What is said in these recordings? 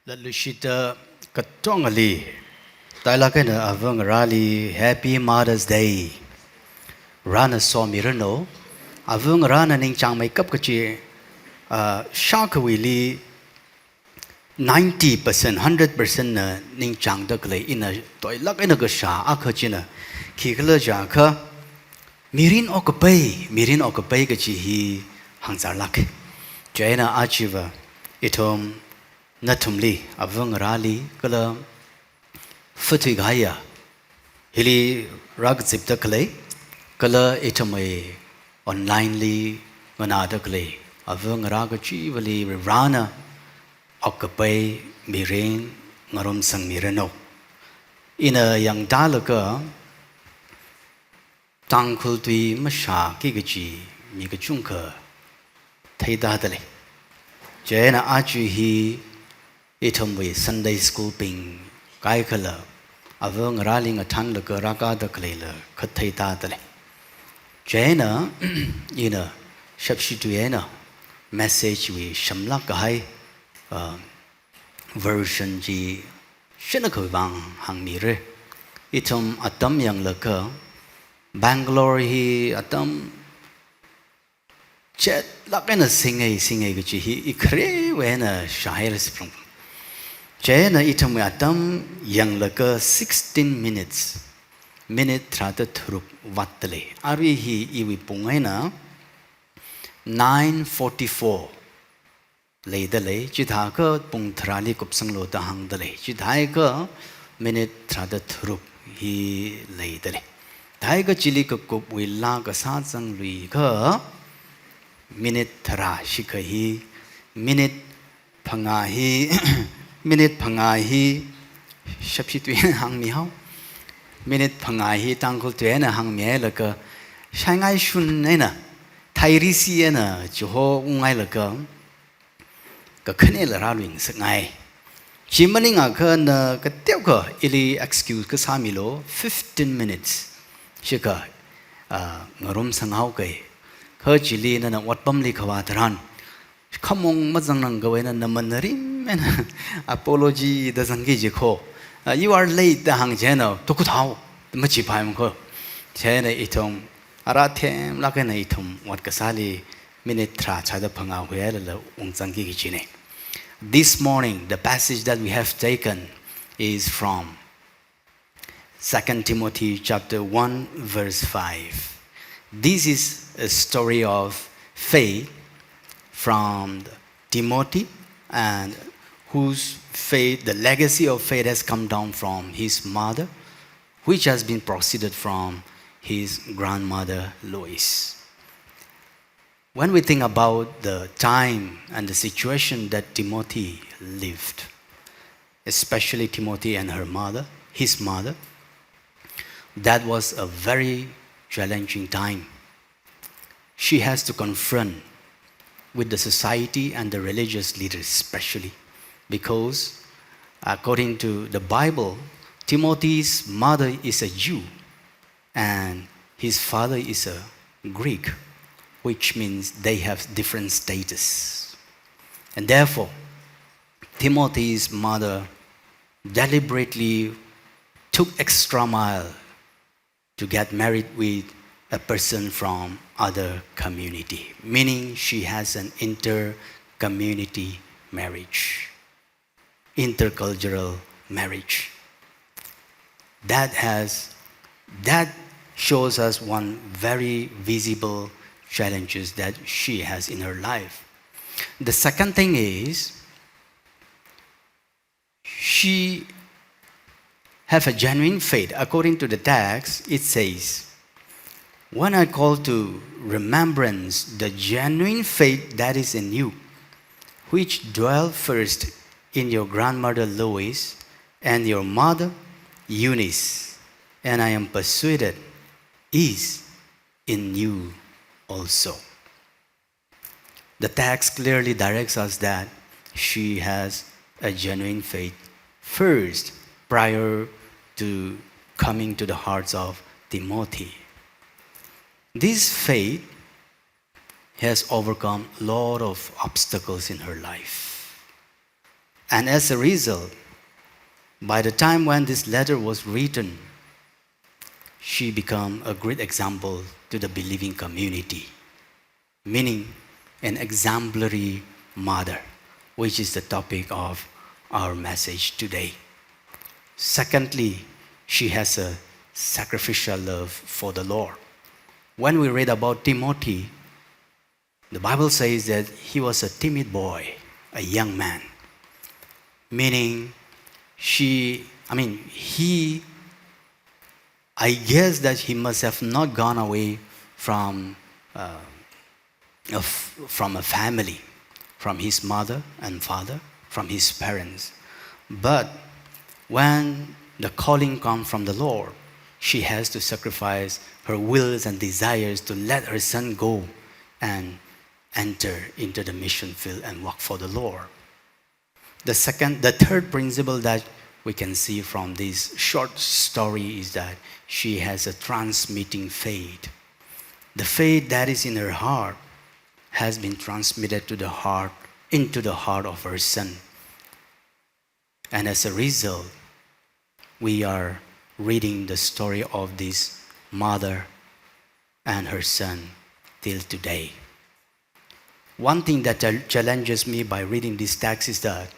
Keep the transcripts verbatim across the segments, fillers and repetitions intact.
Latluishitda katongali, tailāk eina ava ngarāli Happy Mother's Day rāna somiranu. Ava ngarāna ningchāngmeikap kachi, ah, shākhawuili ninety percent, hundred percent na ningchāngda khalei ina toilāk eina kashā akha china khikhala jiakha, mirin okkapai, mirin okkapai kachi hi hāngzārlāka. Chieina ajava ithum nathumli, ava ngarāli, kala phathui kahaiya hili rākazipda khalei, kala ithumwui online li nganāda khalei ava ngarā kachivali Varena okkapai mirin ngarumsangmiranu. Ina yangtālaga Tangkhul tui mashāki kachi mi kachungkha theidalei. Chieina aja hi ithumwui Sunday school bing kaikhala ava ngarāli ngathanlaga rākada khaleila khatheidalei. Chieina ina shapshi tui eina message wui shamlāk kahai, uh, version chi shanakhawui vang hāngmira. Ithum atam yanglaga, Bangalore hi atam chetlāk eina singai, singai kachi hi i kharewui eina shāhaira siphrang. Chieina ithumwui atam yanglaga sixteen minutes, minute tharāda tharuk vātdalei. Arui hi iwui pung eina nine forty-four leidalei, chithākha pung tharāli kupsanglu da hāngdalei. Chithākha minute tharāda tharuk hi leidalei. Thākha chili kakupwui laa kasā zangluikha minute tharā shikha hi, minute phangā hi, minute phangā hi shapshi tui eina hāngmihao. Minute phangā hi Tangkhul tui eina hāngmihailaga, shaingaishun eina, thairisi eina chiho unghailaga, kakhanela rāluingasakngai. Chi maningakha na kateokha ili excuse kasāmilu, fifteen minutes shikha, ah, ngarumsanghaoki. Kha chili nana otpamli kavā tharan, khamong mazangrang khavai eina naman narim eina apology da zangki jikho. Ah, "You are late," da hāng chieina, "Tukuthao," machipai makho. Chieina ithum, ara themlāk eina ithum ot kasāli minute tharā chāda phangā huihailala ungzangki kachina. This morning, the passage that we have taken is from Second Timothy chapter one, verse five. This is a story of faith from Timothy, and whose faith, the legacy of faith has come down from his mother, which has been proceeded from his grandmother Lois. When we think about the time and the situation that Timothy lived, especially Timothy and her mother, his mother, that was a very challenging time. She has to confront with the society and the religious leaders especially, because according to the Bible, Timothy's mother is a Jew and his father is a Greek, which means they have different status. And therefore, Timothy's mother deliberately took extra mile to get married with a person from other community, meaning she has an inter-community marriage, intercultural marriage. That has, that shows us one very visible challenges that she has in her life. The second thing is, she have a genuine faith. According to the text, it says, "When I call to remembrance the genuine faith that is in you, which dwelt first in your grandmother Lois and your mother Eunice, and I am persuaded is in you also." The text clearly directs us that she has a genuine faith first, prior to coming to the hearts of Timothy. This faith has overcome a lot of obstacles in her life. And as a result, by the time when this letter was written, she became a great example to the believing community, meaning an exemplary mother, which is the topic of our message today. Secondly, she has a sacrificial love for the Lord. When we read about Timothy, the Bible says that he was a timid boy, a young man. Meaning, she, I mean, he, I guess that he must have not gone away from, uh, a f-, from a family, from his mother and father, from his parents. But when the calling comes from the Lord, she has to sacrifice her wills and desires to let her son go and enter into the mission field and work for the Lord. The second, the third principle that we can see from this short story is that she has a transmitting faith. The faith that is in her heart has been transmitted to the heart, into the heart of her son. And as a result, we are reading the story of this mother and her son till today. One thing that chal-, challenges me by reading this text is that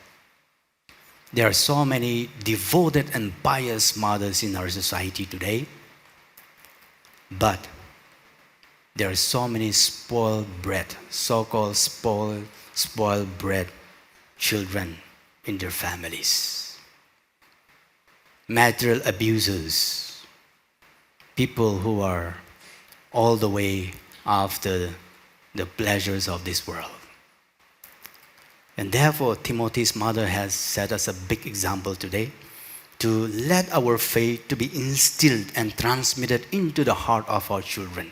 there are so many devoted and pious mothers in our society today, but there are so many spoiled brat, so-called spoiled, spoiled brat children in their families. Material abusers, people who are all the way after the pleasures of this world. And therefore, Timothy's mother has set us a big example today to let our faith to be instilled and transmitted into the heart of our children.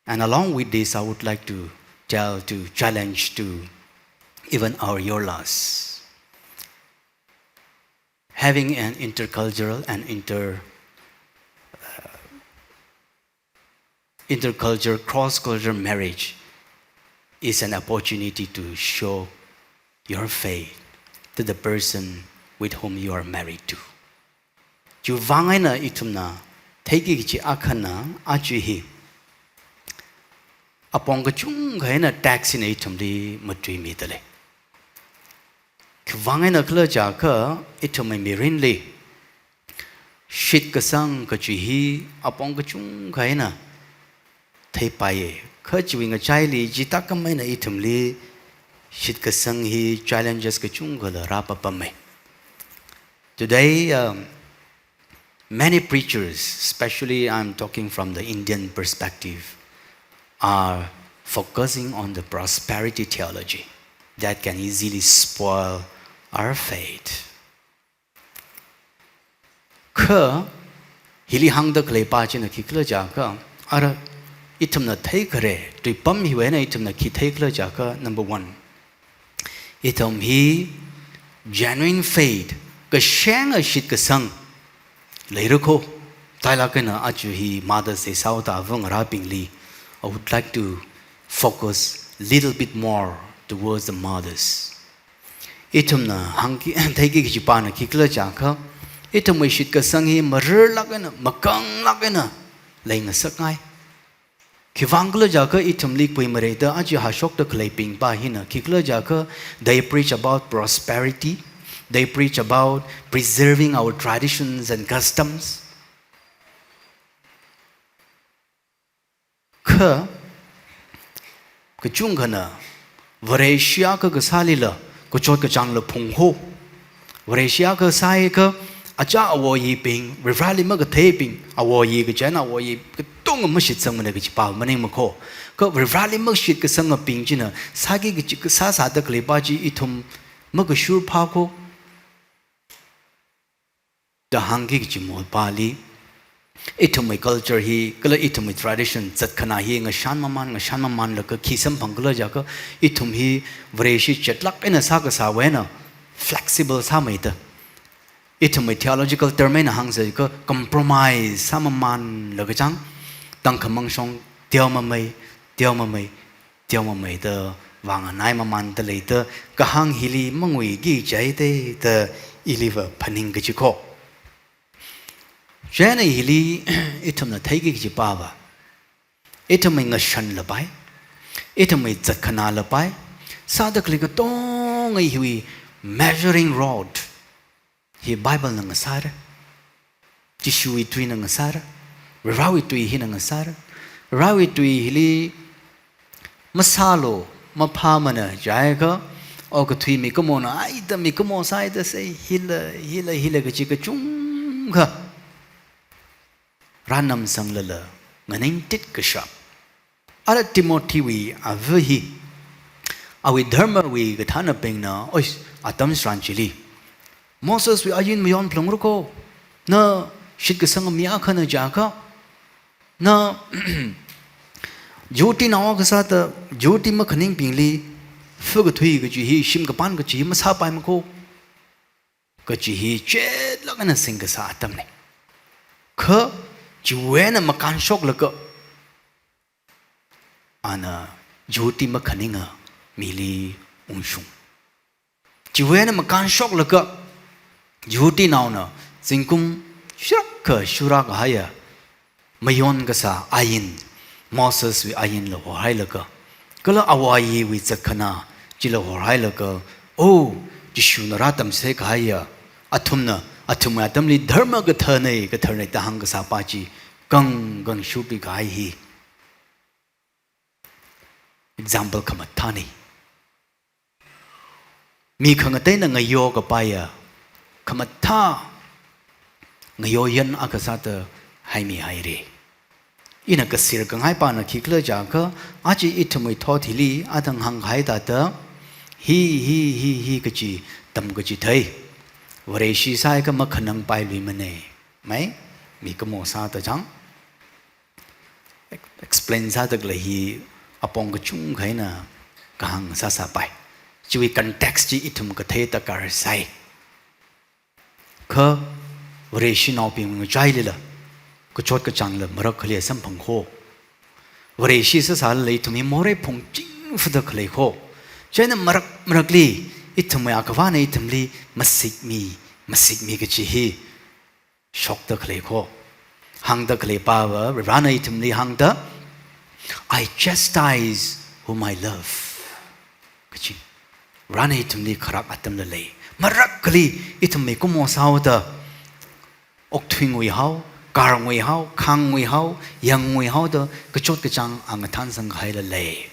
And along with this, I would like to tell, to challenge to even our Yolas. Having an intercultural and inter-, uh, intercultural, cross-cultural marriage is an opportunity to show your faith to the person with whom you are married to. Chiwuivang eina ithumna theiki kachi akhana aja hi apong kachungkha eina tax eina ithumli matuimida lei. Khiwuivang eina khala jiakha ithumwui mirinli shitkasang kachi hi apong kachungkha eina theipaiya. Kha chiwui ngachaili chithākhamei eina ithumli shitkasang hi challenges kachungkhala rāpapamma. Today, um, many preachers, especially I'm talking from the Indian perspective, are focusing on the prosperity theology that can easily spoil our faith. Kha hili hāngda khalei pa china khikhala jiakha, ara ithumna theikhare, tuipam hiwui eina ithumna khi theikhala jiakha, number one, ithum hi genuine faith, kashenga shitkasang leira kho. Tailāk eina aja hi Mother's Day sāhaoda avā ngarābingli, I would like to focus little bit more towards the mothers. Ithumna hāngki, theiki kachi pana khikhala jiakha, ithumwui shitkasang hi mararlāk eina, makanglāk eina leingasakngai. Khiwuivang khala jiakha ithumli kuimareida aja hāshokda khaleibing pa hina khikhala jiakha, they preach about prosperity, they preach about preserving our traditions and customs. Kha kachungkhana Vareshi akha kasālila kachot kachāngla phungho. Vareshi akha sāakha achā awo ayibing, Varivarāli makatheibing, awo ayi kachāng awo ayi katonga mashitsangmana kachi pa maningmakho. Kha Varivarāli makashitkasangbing china sāki kachi kasā sāda khalei pa chi ithum makashur phākho da hāngki kachi mol pali, ithumwui culture hi, kala ithumwui tradition, zatkhana hi ngashan maman, ngashan mamanlaga khi samphang khala jiakha, ithum hi Vareshi chetlāk eina sākasāwui eina flexible sāmeida. Ithumwui theological term eina hāngsa jiakha compromise sāmamanlaga chang, tangkhamang shong teomamei, teomamei, teomameida vānganai mamānda leida kahāng hili mangui ki chai da da iliva phaning kachi kho. Chieina hili ithumna theiki kachi pava, ithumwui ngashanlapai, ithumwui zatkhanālapai, sāda khalei katonga hiwui measuring rod hi Bible na ngasāra. Jishuwui tuina ngasāra. Varewui tui hina ngasāra. Varewui tui hili masālu, maphāmana jiakha, okathui mikumona aida mikumo sāida sei hila, hila, hila kachi kachungkha rānamsanglala nganingtit kashap. Ara Timothy wui ava hi, awui dharmawui kathānabingna, oi, atam tharan chili Moseswui ain mayon phalungra kho, na shitkasanga mi akhana jiakha, na Jihutinao akha sāda Jihudi makhaningbingli fakathui kachi hi, shim kapān kachi hi masāpaima kho, kachi hi chetlāk eina singkasā atamna. Kha chiwui eina makānshoklaga ana Jihudi makhaninga mili ungshung. Chiwui eina makānshoklaga Jihudinaona zingkum shakha shura kahaiya mayon kasā ain, Moseswui ainla horhailaga, kala āwo-āyiwui zatkhanā chila horhailaga, o, Jishuna rātamsei kahaiya, athumna, athumwui atamli dharma kathānei, kathānei da hāngkasā pa chi kang kang shupi kahai hi example khamathānei. Mi khangateina ngayo kapaiya khamathā ngayoyan akha sāda haimihaira. Ina kasir kangai pana khikhala jiakha, aja ithumwui thot hili athang hāngkahai thāda, hi, hi, hi, hi kachi tamkachithei Vareshi sāakha makhanangpailuimana. Mai, mikumo sāda chang explain sāda khalei hi apong kachungkha eina kahāng sāsāpai. Chiwui context chi ithum kathei darkar sai. Kha Vareshinaobing ngachailila kachot kachāngla marakhali samphang kho. Vareshi sāsālala ithum hi morei phungching fada khalei kho. Chieina marak marakli ithumwui Akhavana ithumli masikmi, masikmi kachi hi shokda khalei kho. Hāngda khalei pava, Varena ithumli hāngda, "I chastise whom I love," kachi. Varena ithumli kharak atamla lei. Marakhali ithum mikumo sāhaoda, okthuinguihao, karnguihao, khāngnguihao, yāngnguihaoda kachot kachāng a ngathansang kahaila lei.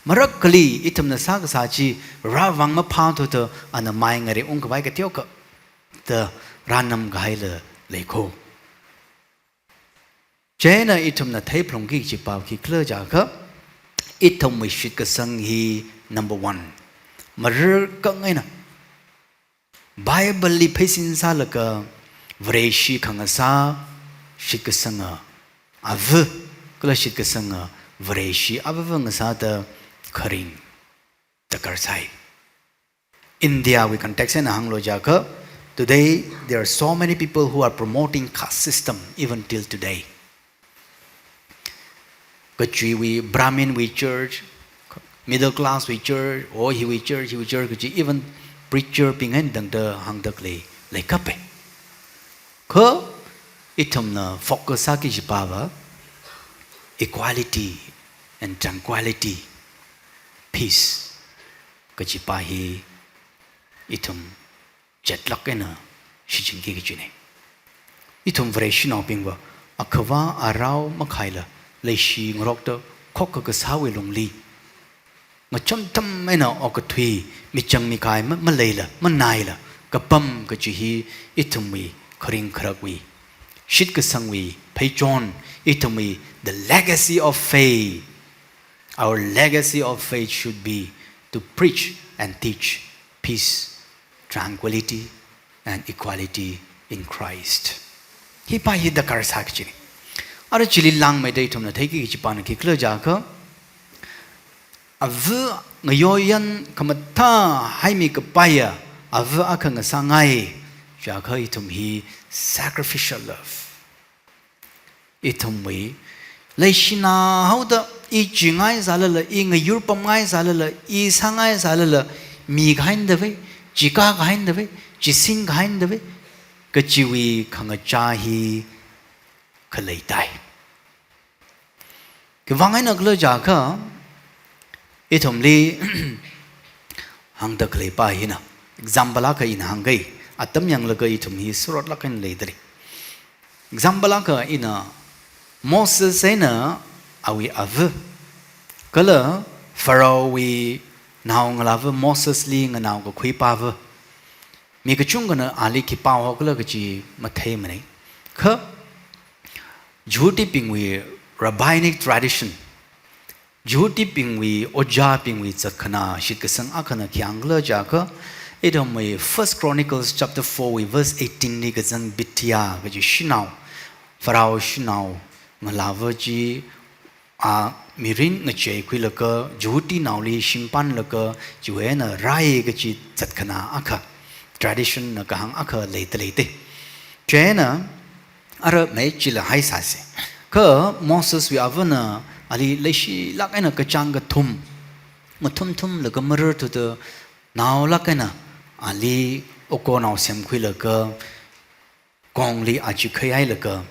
Marakhali ithumna sākasā chi Varevang maphāthuda ana mai ngareungkhavai kateokha da rānam kahaila lei kho. Chieina ithumna theiphalungki kachi pa khikhala jiakha, ithumwui shitkasang hi number one, mararkang eina Bible li pheisin sālaga Vareshi khangasā shitkasanga ava, kala shitkasanga Vareshi avava ngasāda kharing darkar sai. India wui context eina hānglu jiakha, today there are so many people who are promoting caste system even till today. Kachiwui Brahmin wui church, middle class wui church, o hiwui church, hiwui church kachi, even preacher bing eina tangda hāngda khalei leikapai. Kha ithumna focus sāki kachi pava, equality and tranquility, peace kachi pa hi ithum chetlāk eina shichinki kachina. Ithum Vareshinaobingva Akhava arao makhaila, leishi ngarokta khokkha kasāwui lungli ngacham tam eina okathui michang mikai ma-, maleila, manaila kapam kachi hi ithumwui kharing kharakwui, shitkasangwui pheichon, ithumwui the legacy of faith. Our legacy of faith should be to preach and teach peace, tranquility, and equality in Christ. Hi pa hi darkar sā kachina. Ara chili langmeida ithumna theiki kachi pana khikhala jiakha, ava ngayoyan khamathā haimi kapaiya ava akha ngasāngai jiakha ithum hi sacrificial love. Ithumwui leishinā haoda, I chingai sālala, i ngayur pamngai sālala, i sāngai sālala, mi kahaina davai, chika kahaina davai, chisin kahaina davai, kachiwui khangachā hi khalei tai. Khiwuivang eina khala jiakha, ithumli hāngda khaleipa hina, example akha ina hāngkei, atam yanglaga ithum hi surotlāk eina leidalei. Example akha ina, Moses eina awui ava, kala Pharaohwui naongalāva Mosesli nganaokakhuipa ava, mi kachungkhana ali khipā hokhala kaji matheimanei. Kha Jihudibingwui rabbinic tradition, Jihudibingwui, ojābingwui zatkhana shitkasang akhana khi hāngkhala jiakha, ithumwui First Chronicles chapter four wui verse eighteen li kazang Bithiah kaji shanao, Pharaoh shanao ngalāva chi, a, mirin ngacheikhuilaga, Jihudinaoli shimpanlaga, chiwui eina rai kaji zatkhana akha, tradition na kahāng akha leidalei te. Chieina, ara mei chila haisāse. Kha Moseswui avana ali leishilāk eina kachāng kathum, ngathumthumlaga mararthuda naolāk eina ali okonao semkhuilaga, kongli achi khaihailaga,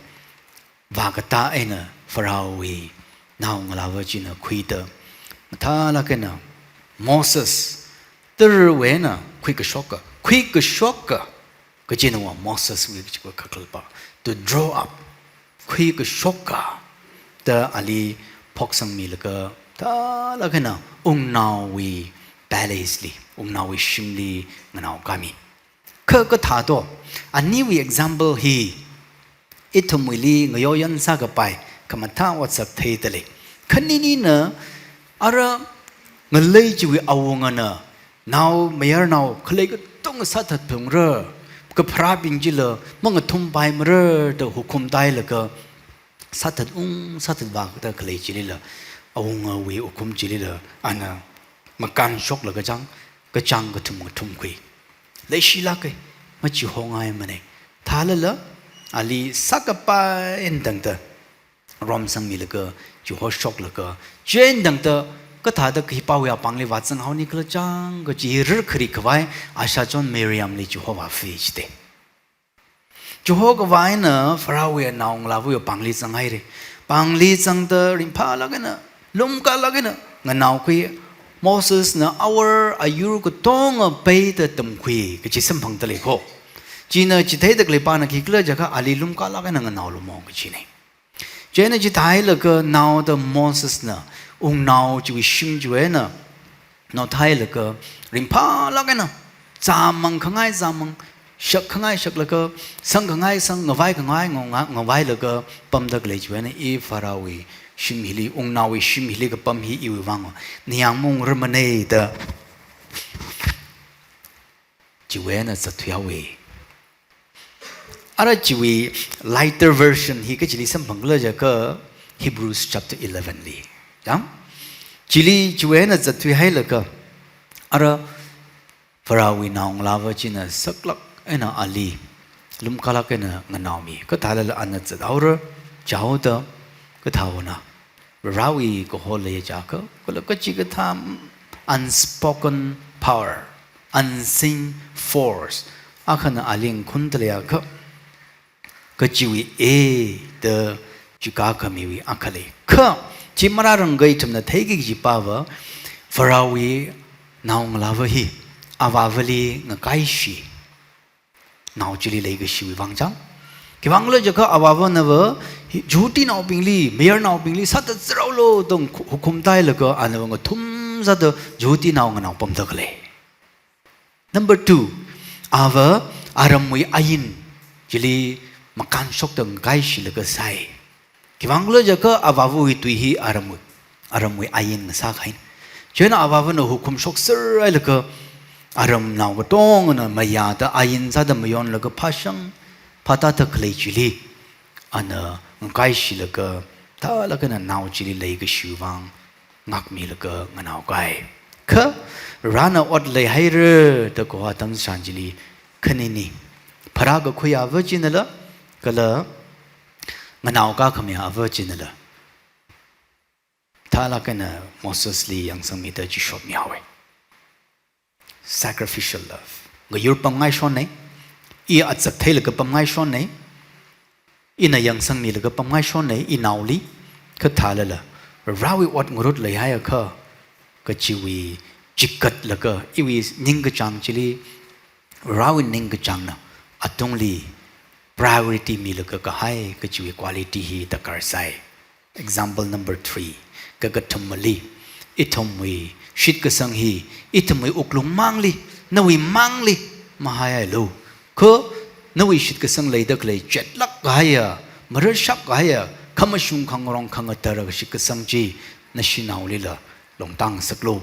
vākatā eina Pharaohwui naongalāva china khuida, mathālāk eina Moses, tara eina khuikashoka, khuikashoka, kajina wa Moseswui kaji kakhalatpa, to draw up, khuikashoka da ali phoksangmilaga, thālāk eina wungnaowui palace li, wungnaowui shimli nganaokami. Kha kathā to, aniwui example hi ithumwuili ngayoyan sākapai khamathā otsak theidalei. Khaninina ara ngalei chiwui awungana, nao mayarnao khalei katonga sāthatphungra, kapharābing chila mangathumpaimara da hukum tāhailaga, sāthat ung, sāthat vākatā khalei chilila, awungawui hukum chilila, ana makānshoklaga chang, kachāng kathum ngathumkhui. Leishilāke, machihongaimane. Thālala, ali sākapai eina tangda, romsangmilaga, chihoshoklaga, chieina tangda, kathāda khipāwui apāngli vāzanghaoni khala chang kaji rirkhari khavai, ashachon Miriamli chihovāfi chite. Chihokhavai eina Pharaohwui naongalāvawui pāngli zanghaire. Pāngli zangda ringphālāk eina, lumkalāk eina, nganaokhui, Mosesna awor ayur katonga peida tamkhui kaji samphangdalei ko. China chitheida khaleipana khikhala jiakha ali lumkalāk eina nganaolumo kajine. Chieina chithāhailaga naoda Mosesna wungnao chiwui shim chiwui eina nothailaga ringphālāk eina, zāmang khangai zāmang, shak khangai shaklaga, sang khangai sang, ngavai khangai ngavai, ngavailaga pamda khalei chiwui eina i Pharaohwui shim hili, wungnaowui shim hili kapam hi iwui vang ningyāng maungrarmane da chiwui eina zatthuihaowe. Ara chiwui lighter version hi kachili samphangkhala jiakha Hebrews chapter eleven li. Yang? Chili chiwui eina zatthuihailaga, ara Pharaohwui naongalāva china saklāk eina ali, lumkalāk eina nganaomi. Kathālala ana zathaora, chaoda, kathāona. Varewui kaho lei jiakha, kala kachikathā unspoken power, unseen force akhana ali ngakhunda leiakha, kachiwui e da chika khamiwui akha lei. Kha, chi marārangkha ithumna theiki kajipava, Pharaohwui naongalāva hi, avāvali ngakaishi nao chili leikashiwui vang chang. Khiwuivang khala jiakha avāvanava hi Jihudinaobingli, mayarnaobingli sāthat zaraolu da khu-, hukum tāhailaga anava ngathum sāda Jihudinao nganaopamda khalei. Number two, ava aramwui ain chili makānshokda ngakaishilaga sai. Khiwuivang khala jiakha avāvawui tui hi aramwui, aramwui ain ngasā kahaina. Chieina avāvana hukum shokserhailaga aramnao katongana mayāda ain sāda mayonlaga phāshang phātāda khalei chili, ana ngakaishilaga, thālāk eina nao chili leikashiwui vang ngākmilaga nganaokai. Kha, rāna ot leihaira da kaho atam tharan chili khanini, pharākakhui ava chinala, kala nganaokā khami ava chinala, thālāk eina Mosesli yangsangmida chi shotmihaowa. Sacrificial love. Ngayur pamngaishonna, i azak theilaga pamngaishonna, ina yangsangmilaga pamngaishonna, inaoli, kha thālala, Varewui ot ngarut leihaiakha, kachiwui chikatlaga, iwui ningkachāng chili, Varewui ningkachāngna, atungli priority milaga kahai, kachiwui quality hi darkar sai. Example number three, kakathumali, ithumwui shitkasang hi, ithumwui wuklung mangli, nawui mangli, mahaihailu. Kha, nawui shitkasang leida khalei chetlāk kahaiya, marashap kahaiya, khamashung khangarong khangatara shitkasang chi, nashinaolila longtang ngasaklu.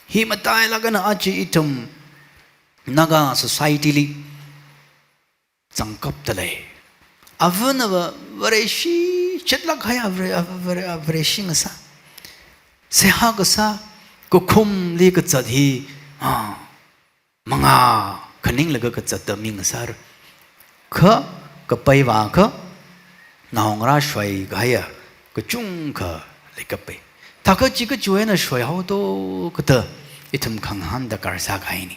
Hi matailāk eina aja ithum Naga society li zangkapda lei. Avana va Vareshi chetlāk kahaiya Vare-, Vare-, Vareshi ngasā. Seihā kasā, kakhumli kazat hi, ah, mangā khaninglaga kazatda mi ngasāra. Kha, kapaiva kha, naongarā shoi kahaiya, kachungkha leikapai. Thākha chi kachiwui eina shoihaoda kathā, ithum khangahān darkar sākahaina.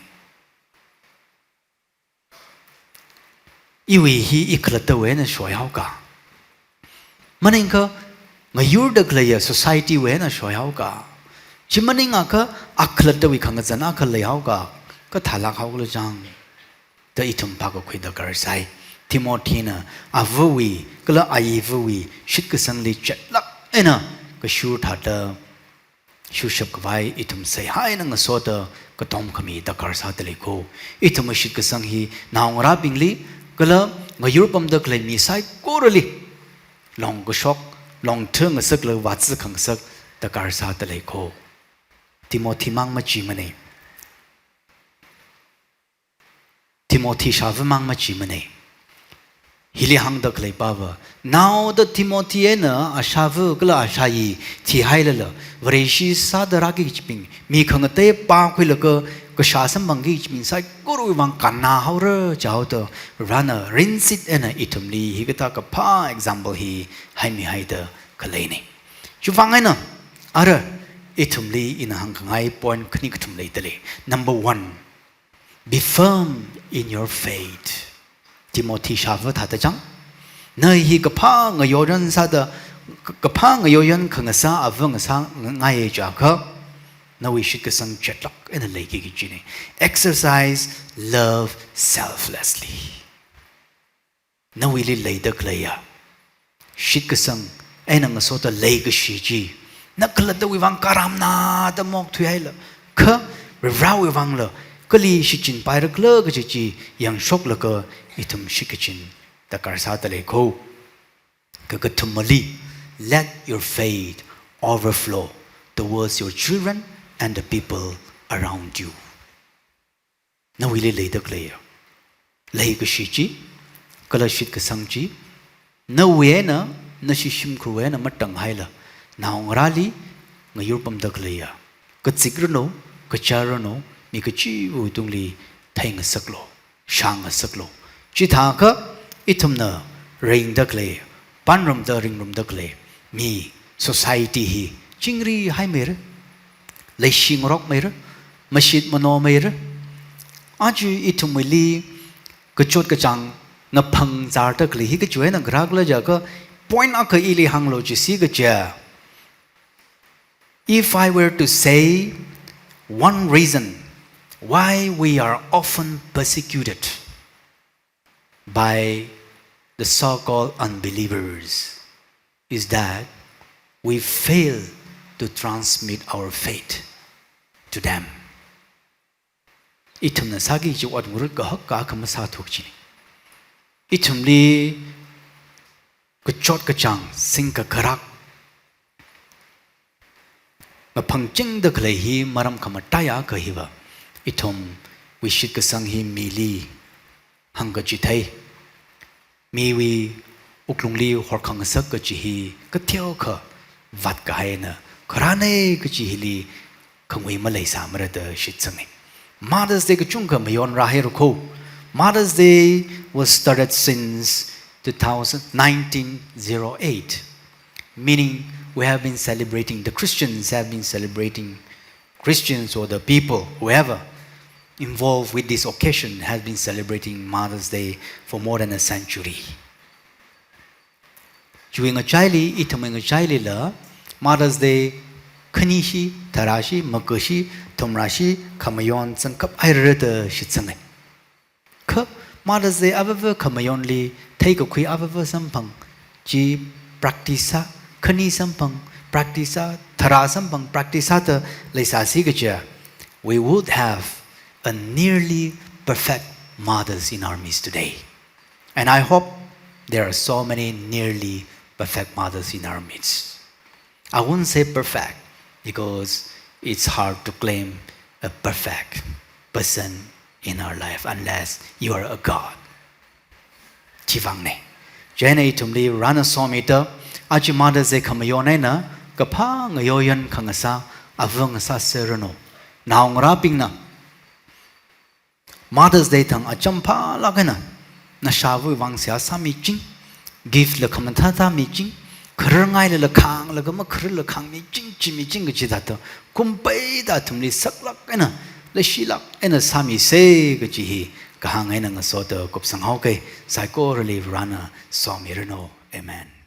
Iwui hi i khalattawui eina shoihaoka. Maningakha ngayurda khaleiya society wui eina shoihaoka. Chi maningakha akhalattawui khangazan akha leihaoka. Kathālāk haokhala chang. Da ithum phākakhui darkar sai. Timothyna avawui, kala ayivawui, shitkasangli chetlāk eina kashur thāda shushap khavai ithum seihā eina ngasoda katom khami darkar sāda lei kho. Ithum shitkasang hi naongarābingli kala ngayur pamda khalei mi saikorali longkashok, longthang ngasaklaga vātsi khangasak darkar sāda lei kho. Timothy mang machimana. Timothy shāva mang machimana. Hili hāngda khalei pava, naoda Timothy eina ashāva kala ashāyi thihailala, Vareshi sāda rāki kachibing, mi khangatei pākhuilaga kashā samphangki kachibing saikorawui vang kannā haora jihaoda, Varena rinsit eina ithumli hikathā kaphā example hi haimihaida khaleina. Chiwui vang eina, ara ithumli ina hāngkhangai point khani kathum leida lei. Number one, be firm in your faith. Timothy shāva thāda chang. Na hi kaphā ngayoran sāda, kaphā ngayoran khangasā ava ngasā ngaiya jiakha, nawui shitkasang chetlāk eina leiki kachina. Exercise love selflessly. Nawuili leida khaleiya shitkasang eina ngasoda leikashi chi, na khalattawui vang karamnada mok thuihaila, kha Varewui vangla kali shichinpairakhala kaji chi yangshoklaga ithum shitkachin darkar sāda lei kho. Kakathumali, let your faith overflow towards your children and the people around you. Nawuili leida khaleiya leikashi chi, kala shitkasang chi, nawui eina, nashi shimkhurwui eina matanghaila, naongarāli ngayur pamda khaleiya, kazikranao, kachārnao, mi kachiva̱wui tungli theingasaklu, shāngasaklu. Chithākha ithumna ringda khalei, pānrumda ringrumda khalei mi, society hi chingri haimeira, leishi ngarokmeira, mashit manomeira. Aja ithumwuili kachot kachāng ngaphang zārda khalei hi kachiwui eina kharākhala jiakha, point akha ili hānglu chisi kaja. If I were to say one reason why we are often persecuted by the so-called unbelievers is that we fail to transmit our faith to them. Ithumna sāki kachi ot ngarut kahak akha masāthu kachina. Ithumli kachot kachāng, singkakharak, ngaphangchingda khalei hi maram khamataiya akha hiva, ithumwui shitkasang hi mili hāngkachithei, miwui wuklungli horkhangasak kachi hi kateokha vātkahai eina kharāna kachi hili khangui maleisāmara da shitsanga. Mother's Day kachungkha mayon rāhaira kho. Mother's Day was started since two thousand, nineteen oh eight, meaning We have been celebrating, the Christians have been celebrating, Christians or the people, whoever involved with this occasion, has been celebrating Mother's Day for more than a century. Chiwui ngachaili, ithumwui ngachailila, Mother's Day khanishi, tharashi, makashi, thumrashi, khamayon zangkaphairada shitsanga. Kha Mother's Day avava khamayonli theikakhui avava samphang chi practice sā, khani samphang practice sā, thara samphang practice sāda leisāsi kaja, we would have a nearly perfect mothers in our midst today. And I hope there are so many nearly perfect mothers in our midst. I won't say perfect because it's hard to claim a perfect person in our life unless you are a God. Chivangna. Chieina ithumli Varena somida, aja Mother's Day khamayon eina, kaphā ngayoyan khangasā, ava ngasāserranu. Naongarābingna Mother's Day thang acham phālāk eina, nashāvawui vang seihā sāmiching, gift la khamathā thāmiching, kharar ngailala khānglaga makhararla khāngmiching, chimiching kaji thāda, kum peida athumli saklāk eina, leishilāk eina sāmisa kaji hi, kahāng eina ngasoda kupsanghaoga, saikorali Varena somiranu. Amen.